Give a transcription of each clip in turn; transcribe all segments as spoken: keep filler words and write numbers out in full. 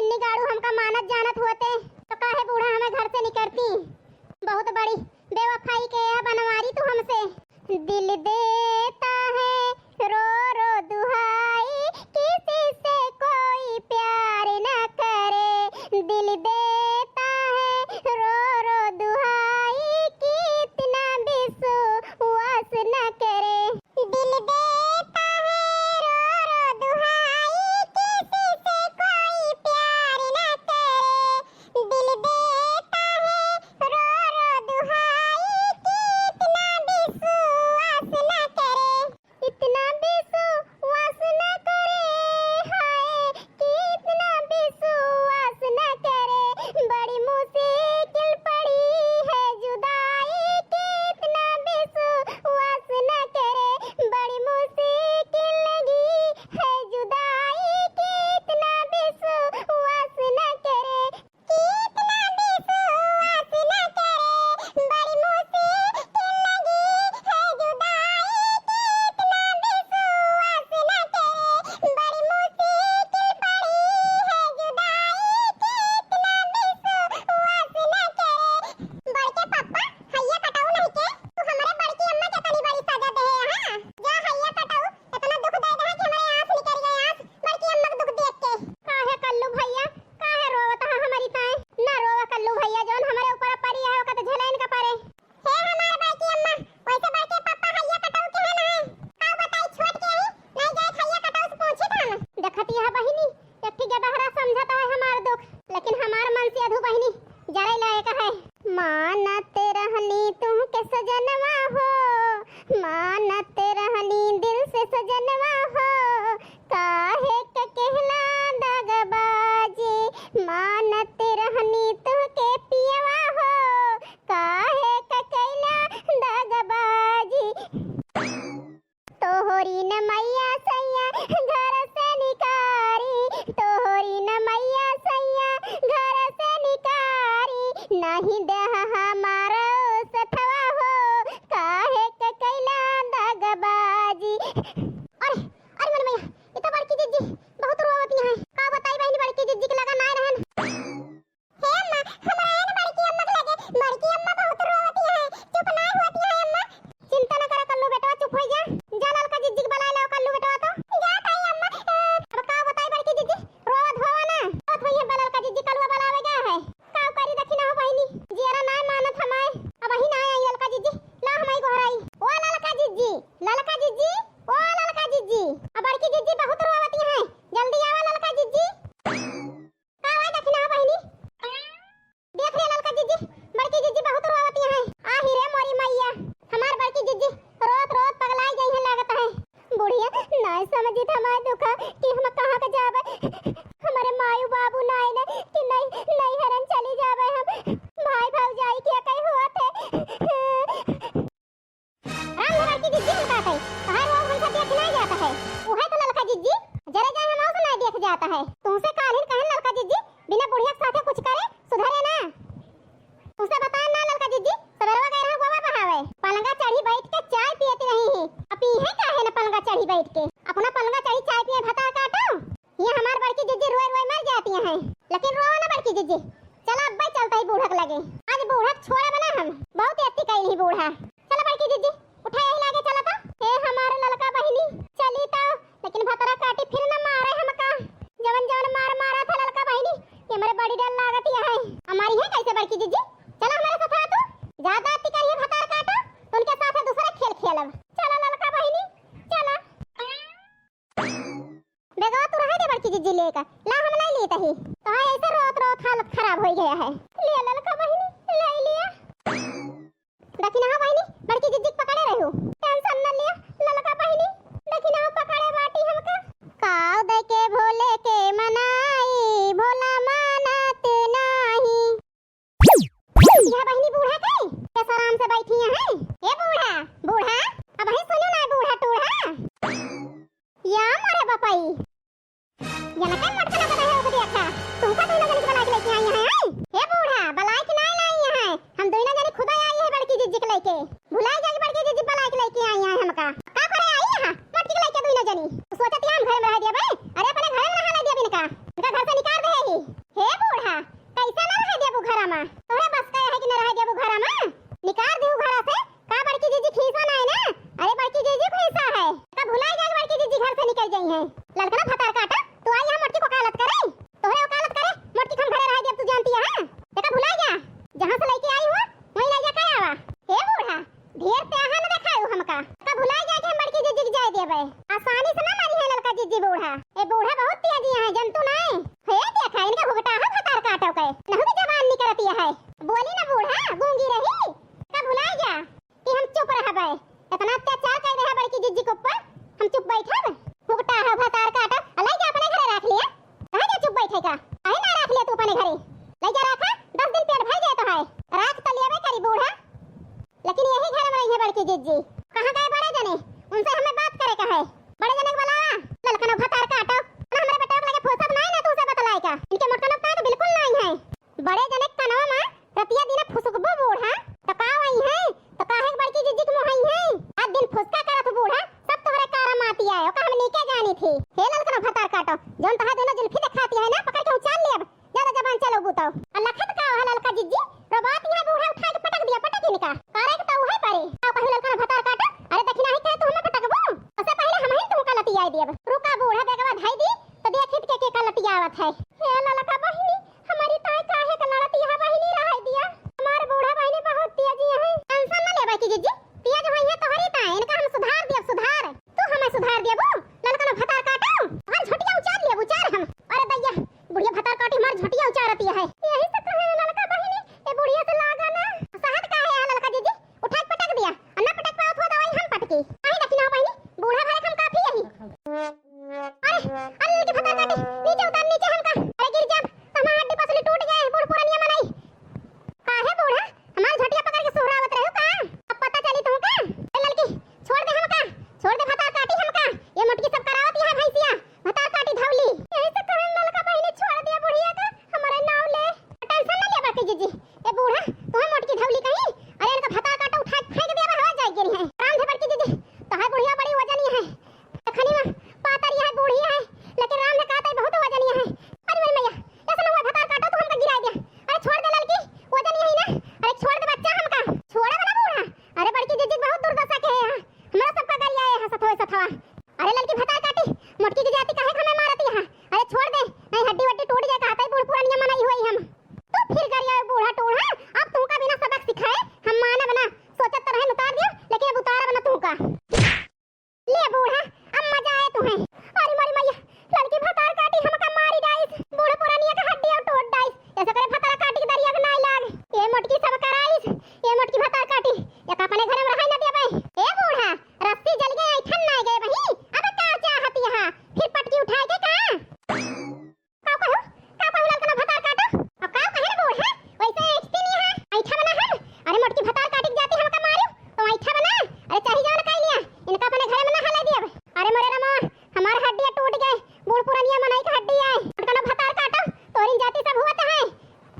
निगाड़ू हमका मानत जानत होते, तो काहे बूढ़ा हमें घर से निकरती? बहुत बड़ी बेवफाई के यह बनवारी तू हमसे। दिल देता है रो रो दुहाई, किसी से कोई प्यार न करे। दिल देता है रो रो दुहाई, कि इतना विश्वास न करे। दिल देता है रो रो दुहाई, किसी से कोई प्यार न करे। दिल देता है रो रो दुहाई, कि इतना विश्वास न करे। इतना विश्वास न करे, हाय, कि इतना विश्वास न करे। बड़ी मुश्किल पड़ी है जुदाई, कि इतना विश्वास न करे। बड़ी मुश्किल लगी है जुदाई, कि इतना विश्वास न करे। कि इतना विश्वास न करे, बड़ी मुश्किल लगी है जुदाई। कि इतना विश्वास न करे, बड़ी मुश्किल पड़ी है जुदाई। कि इतना विश्वास न करे। बड़के पप्पा, हैया कटाऊ नहीं के, तू हमरे बड़की अम्मा के तनी बड़ी सजा दे है, हाँ? जा हैया कटाऊ, इतना दुख दे दे है कि हमरे आँस निकल गए, आँस, बड़की अम्मा के दुख देख के। काहे कल्लू भैया, काहे रोवत है हमारी ताए? ना रोवा कल्लू भैया, जौन हमरे ऊपर परी है, ओका तो झेलैन का परे। हे हमार बड़की अम्मा, वैसे बड़के पापा हैया कटाऊ के है ना है? का बताई छोट के ही, नहीं जाए हैया कटाऊ से पूछी था ना। देखत यह बहिनी, एक ठे गदहरा समझत है हमार दुख, लेकिन हमार मन से अधू बहिनी जरे लायक है। मानत रहनी तुमके सजनवा हो, मानत रहनी दिल से सजनवा हो, काहे के कहला दगबाजी, मानत रहनी तुहके पियवा हो, काहे के कैला दगबाजी। तोहरी न मैया सैया घर से निकारी, तोहरी न मैया सैया घर से निकारी, नहीं देह हमारो सथवा हो, काहे के कैला दगबाजी। अरे, अरे मोर मैया, ई तो बड़की जिज्जी बहुत रोवत हैं। का बताई बहिनी, बड़की जिज्जी के लगा ना रहन। हे अम्मा, हमरा है ना बड़की अम्मा के लगे, बड़की अम्मा बहुत रोवत हैं, चुप ना होती हैं अम्मा। चिंता न करा कल्लू बेटवा, चुप हो जा। जा ललका जिज्जी के बुलाए लाओ कल्लू बेटवा तो। जा ताई अम्मा। अ, अब का बताई बड़की जिज्जी, रोवत होवा ना, रोवत होई है ललका जिज्जी, कलुआ बुलावे गया है। का करी देखी ना हो बहिनी, जियरा ना मानत हमाए, अब वही ना आई ललका जिज्जी, ला हमाई गोहराई। ओ ललका जिज्जी, ललका जिज्जी, ओ ललका जिज्जी, अब बड़की जिज्जी बहुत रोवत हैं, जल्दी आवा ललका जिज्जी। का हुआ दखिना बहिनी? देख रे ललका जिज्जी, बड़की जिज्जी बहुत रोवत हैं। आही रे मोरी मैया, हमार बड़की जिज्जी रोत रोत पगलाई गई है लागत है। बुढ़िया नाय समझी त हमार दुखा कि हम कहाँ के जाबे, हमारे मायू बाबू नाय ने कि नहीं, नहीं हरन चली जाबे हम, भाई भौजाई के कई हुआ थे। राम धरा की जिज्जी बताते, कहा रोज हमसे देख ना जाता है। उहे तो ललका जिज्जी, जरे जाए हम उसे ना देख जाता है। तुमसे काल्हिन कहन ललका जिज्जी, बिना बुढ़िया के साथे कुछ करे, सुधरे ना। तुमसे बताए ना ललका जिज्जी, सवेरवा गए रहे गोबर बहावे, पलंगा चढ़ी बैठ के चाय पियत रही ही। अब पी है काहे ना पलंगा चढ़ी बैठ के? अपना पलंगा चढ़ी चाय पिए भतार काटो। ये हमार बड़की जिज्जी रोए रोए मर जाती हैं, लेकिन रोवा ना बड़की जिज्जी, चला अब्बे चलता ही बूढ़क लगे। आज बूढ़क छोड़ब ना हम, बहुत अति कइल ही बूढ़ा। चला बड़की जिज्जी, उठा यही लागे चला तो। हे हमार ललका बहिनी, चली तो, लेकिन भतरा काटी फिर न मारे हमका। जवन जवन मार मारा था ललका बहिनी, ये हमरे बड़ी डर लागत है। हमारी है कैसे बड़की जिज्जी, चला हमारे साथ तू। ज्यादा अति करिए भतार काटो, तो उनके साथ दूसरा खेल खेलब। चला ललका बहिनी, चला। बेगवा तू रहे दे बड़की जिज्जी लेकर। ला हम नहीं ली तही। तोहार ऐसे रोत रोत हालत खराब हो गया है। लिया ललका बहिनी, ले लिया। दखिनहा बहिनी, बड़की जिज्जी के पकड़े रहू। टेंशन न लिया, ललका बहिनी, दखिनहा पकड़े बाटी हमका। काव दे के भोले के मनाई, भोला मानत नाही। यह बहिनी बूढ़ा के, कैसे आराम से बैठी हैं। ए बूढ़ा, बूढ़ा, अब ही सुनो ना बूढ़ा टूढ़ा। या मोरे बपई, ये ना कई मटका ना पता है, ओके देखा, तुमका दोनों जने के बलाय के लेके आई हैं, हैं? हे बूढ़ा, बलाय के ना लाई हैं, हम दोनों जने खुदा आई है बड़की जिज्जी के लेके। भुलाई जाई बड़की जिज्जी बलाय के लेके आई हैं हमका। का करे आई यहाँ मटकी के लेके दोनों जनी? सोचत हम घर में रह दिया भाई, अरे अपने घर में रहा दिया इनका, इनका घर से निकाल दे ही। हे बूढ़ा, कैसे ना रहे देबू घरा मा? तोहरे बस का है कि ना रहे देबू घरा मा? निकाल देबू घरा से। का बड़की जीजी खीसा ना है ना? अरे बड़की जीजी खीसा है। का भुलाई गया कि बड़की जीजी घर से निकल गई हैं? ललकना भतार काटा, तू आई यहाँ मोटकी को वकालत करे? तोहरे वकालत करे, मोटकी हम घरे रहे देब, तू जानती है? देखा भुलाई गया, जहाँ से लेके आई हुआ वहीं ले जाके आवा। हे बूढ़ा, ढेर त्याहा न देखायु हमका। का भुलाई गया कि हम बड़की जीजी के जाए देबे। आसानी से ना मारी है ललका जीजी बूढ़ा। ए बूढ़ा बहुत तेजी है, जनतू नहीं। हे देखा, इनका घुघटा है भतार काटो के। नहु की जबान निकलती है। बोली ना बूढ़ा, गूंगी रही। का भुलाई गया कि हम चुप रहबे। इतना अत्याचार कर रहा बड़की जीजी के ऊपर, हम चुप बैठब? घुघटा है भतार काटो, ले जा अपने घरे रख लिया। कहाँ जा चुप बैठे का? काहे ना रख लिया तू अपने घरे? ले जा रखा, दस दिन पेट भर जाए तो है। राख तो लेबे करी बूढ़ा। लेकिन यही घर में रही है बड़की जीजी। कहाँ गए बड़े जने? उनसे हमें बात करे का है। बड़े जने के बुलावा। ललकनो भतार काटो। ना हमरे बेटवा के लगे फुर्सत नहीं ना तू से बतलाए का। इनके मोटकनो का तो बिल्कुल नहीं है। बड़े जने के कनवा में रतिया दिना फुसुकबो बूढ़ा। तो का वही है? तो काहे के बड़की जीजी के मुँह है? आज दिन फुसका करत बूढ़ा। सब तोहरे कारम आती है। ओका हम नीके जानी थी। हे ललकनो भतार काटो। जौन तहा दोनों जुल्फी दिखाती है ना, पकड़ के उछाल लेब। ज्यादा जबान चलउबू तउ। आ लखत का है ललका जिज्जी? रोबात यहाँ बूढ़ा उठा के पटक दिया, पटक इनका। करे के तउ उहे परे। का कहू ललका ना भतार काटा? अरे दखिना ही कहे तू हमें पटकबू? ओसे पहिले हमहिन तुमका लतियाई देब। रुका बूढ़ा बेगवा धई दी, तो देखित के के का लतियावत है। हे ललका बहिनी, हमारी ताई काहे के लड़त यहाँ बहिनी रहाई दिया? हमार बूढ़ा बहिनी बहुत तेजी है। टेंशन ना लेबा की जिज्जी, तेज होई है तोहरी ताई, इनका हम सुधार देब, सुधार। तू हमें सुधार देबू? ललका ना भतार काटा, तोहर झोटिया उचार लेब, उचार हम। अरे दैया, बुढ़िया भतार काटी हमार झोटिया उचारती है। यही से कहे ना ललका बहिनी, ए बुढ़िया से लागा ना। सहत काहे है ललका जिज्जी? उठा के पटक दिया। आ ना पटक पावत हो तो वही हम पटकी। आई देखी ना बहिनी, बूढ़ा भरे हम काफी यही। अरे, अरे ललकी भतार काटी, नीचे उतार, नीचे हमका। अरे गिर जाब, तो हमार हड्डी पसली टूट गए, बूढ़ पुरनिया मनई। काहे बूढ़ा, हमार झोटिया पकड़ के सुहरावत रहे हो का? अब पता चली तू का? ए ललकी, छोड़ दे हमका, छोड़ दे भतार काटी हमका। ये मोटकी सब करावत यहाँ भैंसिया, भतार काटी धौली। यही से कहे ललका बहिनी छोड़ दिया बुढ़िया का, हमारे नाव ले। टेंशन ना ले बाकी जिज्जी। ए बूढ़ा, तू मोटकी धौली कहीं? अरे इनका भतार काटा उठा के फेंक दिया, हवा जाए गिरी है। राम धे बड़की जिज्जी, तोहार बुढ़िया बड़ी वजनी है। तखनी में पातर यह बूढ़ी है, लेकिन राम ने कहा था बहुत वजनी है। अरे मेरी मैया, ऐसा ना हुआ भतार काटा तू हमका गिरा दिया। अरे छोड़ दे ललकी, वजनी है ना। अरे छोड़ दे बच्चा हमका। छोड़ा वाला बूढ़ा। अरे बड़की जिज्जी बहुत दुर्दशा के है यहाँ। हमरा सबका गरिया है सथवा सथवा। अरे ललकी भतार काटी, मोटकी की जाति काहे हमें मारती है? अरे छोड़ दे, नहीं हड्डी वड्डी टूट जाए, कहता है बूढ़ पुरानिया मनई हुई हम। तू फिर गरिया बूढ़ा टूढ़ा, अब तुमका बिना सबक सिखाए हम मानब ना। सोचत तो रहन उतार दियो, लेकिन अब उतारब ना तुमका। ले बूढ़ा, अब मजा आए तुम्हें। अरे मोरी मैया, लड़की भतार काटी हमका मारी डाइस। बूढ़ पुरानिया का हड्डी अब टूट डाइस। ऐसा करे भतार काटी के दरिया के नाई लाग। ये मोटकी सब कराइस, ये मोटकी भतार काटी, एक अपने घर में रहाई ना देबे। ए बूढ़ा, रस्सी जल गए, ऐठन ना गए बही। अब का चाहत यहाँ? फिर पटकी उठाए के का? का कहू? का कहू ललकना भतार काटा? अब का कहे रे बूढ़ा? वैसे ऐठती नहीं है। ऐठा बना हम। अरे मोटकी भतार काटी के जाती हमका मारू, तो ऐठा बना। अरे चाही जान काई लिया, इनका अपने घर में ना हले दियब। अरे मोरे रमा, हमार हड्डिया टूट गए। बूढ़ पुरनिया मनई के हड्डी आए। मोटकना भतार काटा, तोरी जाति सब हुआ तो है।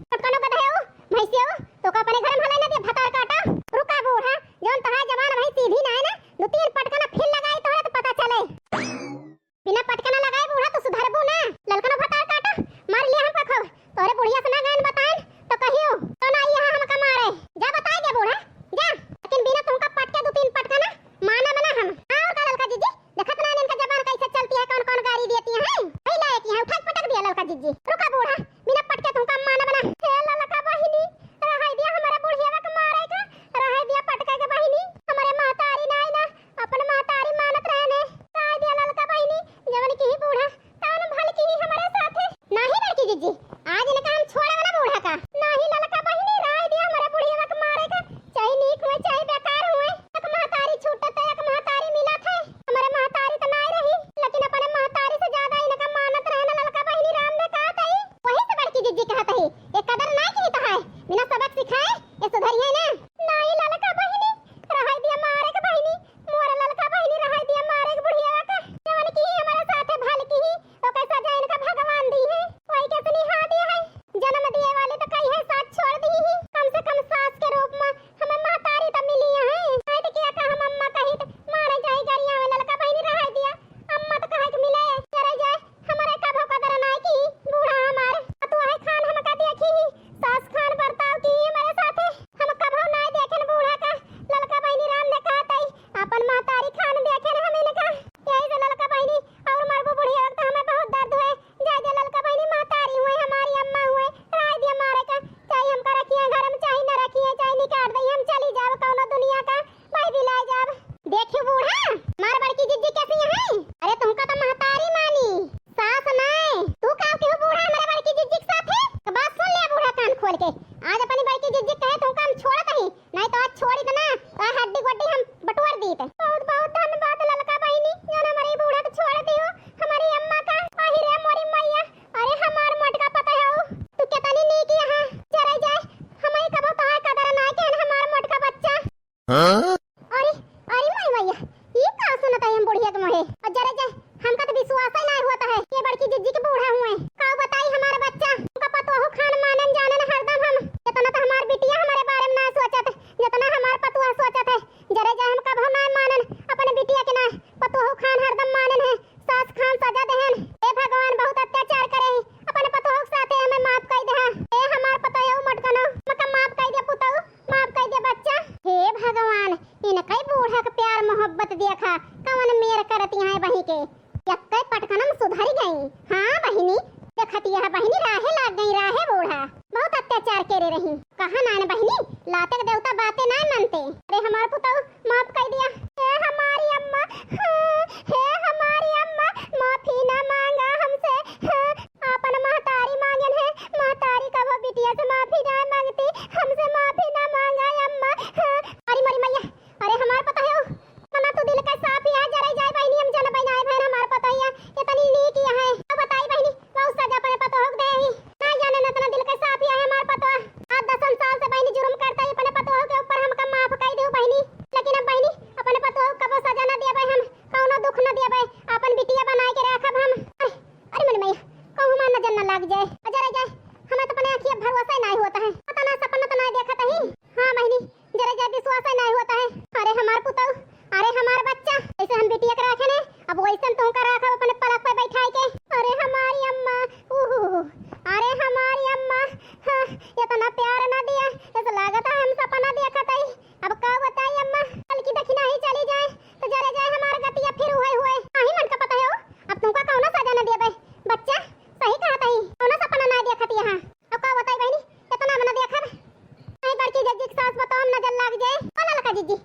मोटकनो गधे हो, भैंसियो, तो का अपने घर में हले ना दियब भतार काटा। रुका बूढ़ा, जौन तोहार जबान भाई सीधी ना है ना, दो तीन पटकना फिर लगाई तोहरे तो पता चले। बिना पटकना लगाए बूढ़ा तू सुधरबू ना। ललकनो भतार काटा, मार लिया हमका खूब। तोरे बुढ़िया से ना गए बताएन तो कहियो तो ना आई यहाँ हमका मारे। जा बताई दे बूढ़ा, जा। लेकिन बिना तुमका पटके दो तीन पटकना मानब ना हम। और का ललका जिज्जी, देखत ना इनका जबान कैसे चलती है, कौन कौन गारी देती है। वही लायक यहाँ उठा के पटक दिया ललका जिज्जी। रुका बूढ़ा, बिना पटके तुमका मानब ना। हे ललका बहिनी, रहाई दिया हमारा बुढ़िया के मारे का, रहाई दिया पटके के बहिनी, हमारे महतारी ना आई ना, अपन महतारी मानत रहे ने। राय दिया ललका बहिनी, जवन की ही बूढ़ा, तान भल की ही हमारे साथे। नाही बड़की जिज्जी, आज इनका हम छोड़े वाला बूढ़ा का। नाही ललका बहिनी, राय दिया हमारे बुढ़िया के मारे का। चाहे नीक हुए, चाहे बेकार हुए, एक महतारी छूटत है, एक महतारी मिलत है। हमारे महतारी तो नाही रही, लेकिन अपने महतारी से ज्यादा इनका मानत रहे ना ललका बहिनी, राम ने कहा था ही। वही से बड़की जिज्जी कहत ही, ये कदर नाही की तो है, बिना सबक सिखाए ये सुधरिए ना। नाही ललका बहिनी, रहाई दिया मारे के बहिनी, मोर ललका बहिनी रहाई दिया मारे के बुढ़िया का। जवन की ही हमारे साथे भल की ही, ओके सजा इनका भगवान दी है, वही के सुनी हाँ दिया है। जन्म दिए वाली तो कही है अरे, अरे माई मैया, ई का सुनत है हम बुढ़िया के मुँहे? और जरे जे, हमका तो विश्वास ही नाहीं होत है, ये बड़की जिज्जी के बूढ़ा हुए। का बताई हमार बच्चा, उनका पतोहू खान मानन जानन हरदम हम। इतना तो हमार बिटिया हमारे बारे में ना सोचत, जितना हमार पतोह सोचत है। जरे जे हम कबहू ना मानन अपने बिटिया के ना, पतोहू खान हरदम मानन है, सास खान सजा देहन। हे भगवान, बहुत अत्याचार करे ही, अपने पतोहू के साथे हमें माफ कई देहा। हे हमार पतोहू मटकनो, मका माफ कई दे पुतऊ, माफ कई दे बच्चा। हे भगवान, इनकई बूढ़ा के प्यार मोहब्बत देखा, कवन मेर करती हैं बही के। यक्के पटकनम सुधरी गई। हाँ बहिनी, देखती है बहिनी, राहे लाग गई, राहे बूढ़ा। बहुत अत्याचार केरे रही। कहा नान बहिनी, लाते के देवता बातें ना मानते। अरे हमार पुतऊ, माफ कई दिया। हे हमारी अम्मा, हाँ, हे हमारी अम्मा, माफी ना मांगा हमसे, हाँ, आपन महतारी मांगन है, महतारी कबो बिटिया से माफी ना मांगती, हमसे माफी ना मांगा अम्मा, हाँ। अरे मोरी मैया, अरे हमार पतोहू, मना तू दिल का साफ है, जरे जाए बहिनी, हम जनबै नाहीं भैन हमार पतोहिया, इतनी नीक है। अब बताई बहिनी, बहुत सजा अपने पतोहू के दे ही। ना जाने न इतना दिल का साफ है हमार पतोह। आज दसन साल से बहिनी जुर्म करता है अपने पतोहू के ऊपर, हमका माफ कई देउ बहिनी। लेकिन अब बहिनी, अपने पतोहू के कबो सजा ना देबै हम, कौनो दुख ना देबै, आपन बिटिया बनाए के रखब हम। अरे, अरे मोरी मैया, कहूँ हमार नजर ना लाग जाए, जरे जाए, हमें तो अपने आँखी अब भरोसा ही नाहीं होत है। पता ना सपना तो नाहीं देखत ही। हाँ बहिनी, जरे जाए विश्वास ही नाहीं होत है। अरे हमार पुतऊ, अरे हमार बच्चा, जैसे हम बिटिया के राखे ने, अब वैसे हम तुमका राखब अपने पलक पे बैठाई के। अरे हमारी अम्मा, उहू, अरे हमारी अम्मा, हाँ, इतना प्यार ना दिया, ऐसा लागत है हम सपना देखत ही। अब का बताई अम्मा, कल की दखिना ही चली जाए, तो जरे जाए हमार गतिया फिर उहै हुए। नाहीं मन का पता है हो, अब तुमका कौनो सजा ना देबै। बच्चा, सही कहत ही, कौनो सपना ना देखत यहाँ। अब का बताई बहिनी, इतना बना देखब। नहीं बड़की जिज्जी के सास बताओ, हम नजर लाग जाए। ओ ललका जिज्जी,